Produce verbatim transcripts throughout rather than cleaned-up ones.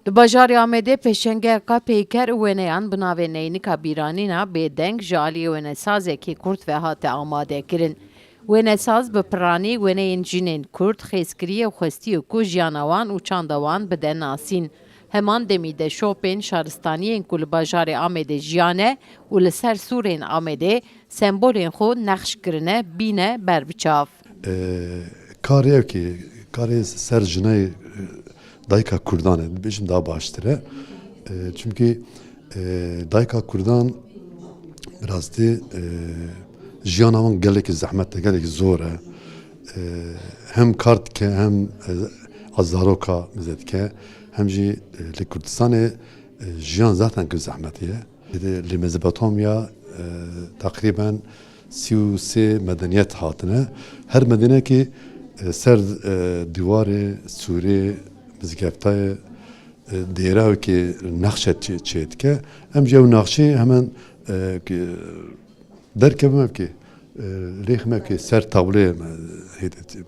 Li bajarê Amedê pêşengeyeka peyker û wêneyan bi navê Neynika Bîranîna Bêdeng ji aliyê wênesazekî Kurd ve hate amadekirin. Wênesaz bi piranî wêneyên jinên Kurd xêzkiriye û xwestiye ku jiyana wan û çanda wan bide nasîn. Heman demî de şopên şaristaniyên ku li bajarê Amedê jiyane û li ser sûrên Amedê sembolên xwe nexş kirine, bîne ber bi çav. E, karê ew kê, karê ser jinayê, e, dayika Kurdan e, dibêjim daha baştir e. E, çimkî, e, dayika Kurdan bi rastî, e, jiyana wan gelekî zehmet e, gelekî zor e. E, hem kar dike, hem, e, a zaroka mize dike, hem jî, e, li Kurdistanê, e, jiyan zaten ku zehmetî ye. Li Mezopotamya, e, teqrîben sî û sê medeniyet hatine. Her medeniyekî, e, ser, e, dîwarê, sûrê, mizgeftayê, e, dêra wekî nexşe çê-, çêdike. Em jî ew nexşê hemen, e, ki-, derkevin ev kê, e, lêxin ev kê ser tablê me hêdî.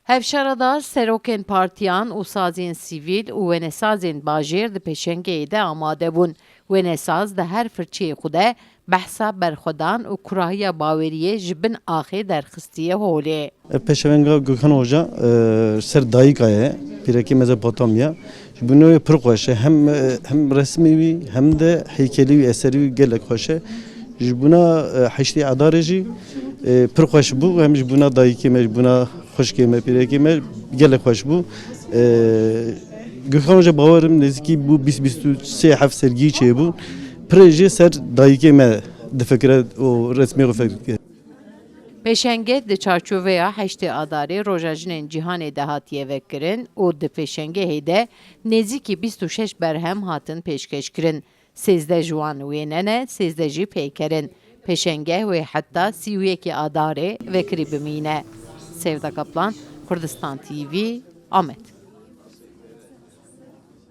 Hevşara da serokên partiyan û sazên sivîl û wenesazên bajêr di pêşengeyê de amade bûn. Wenesaz di her firçeyê xwe de behsa berxwedan û kurahiya baweriyê ji bin axê derxistiye holê. Ev pêşevenga Gökhan Hoca, e, ser dayika ye, pîrekê Mezopotamya. Ji bo wê pir xweş e. Hem, e, hem resmê wî, hem de heykelî wî, eserî wî gelek xweş e. Ji bona, e, heştê Adarê jî, e, pir xweş bû. Hem ji bona dayikê me, ji bona xwişkê me, pîrekê me gelek xweş bû. E, Gökhan Hoca, bawerim nêzîkî bû bîst bîst û sê heft sergî çêbû. Pirê jê ser dayikê me difikire û resmê xwe fekir dike. Pêşenge di çarçoveya heştê Adarê Roja Jinên Cîhanê de hatiye vekirin û di pêşengehê de nêzîkî bîst û şeş berhem hatin pêşkêşkirin. Sêzdeh ji wan wêne ne, sêzdeh jî peyker in. Pêşengeh wê heta sî û yekê Adarê vekirî bimîne. Sevda Kaplan, Kurdistan T V, Amed.